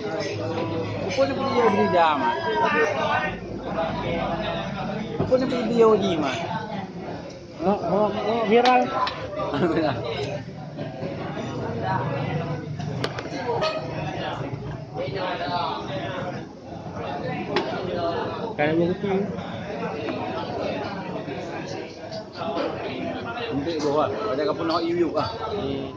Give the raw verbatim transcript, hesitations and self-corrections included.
Apa ni video di jam? Apa ni video di mah? Oh, oh, oh, viral. Kayak begitu. Untuk bawa, ada kapun nak iu-iu ah. Hmm.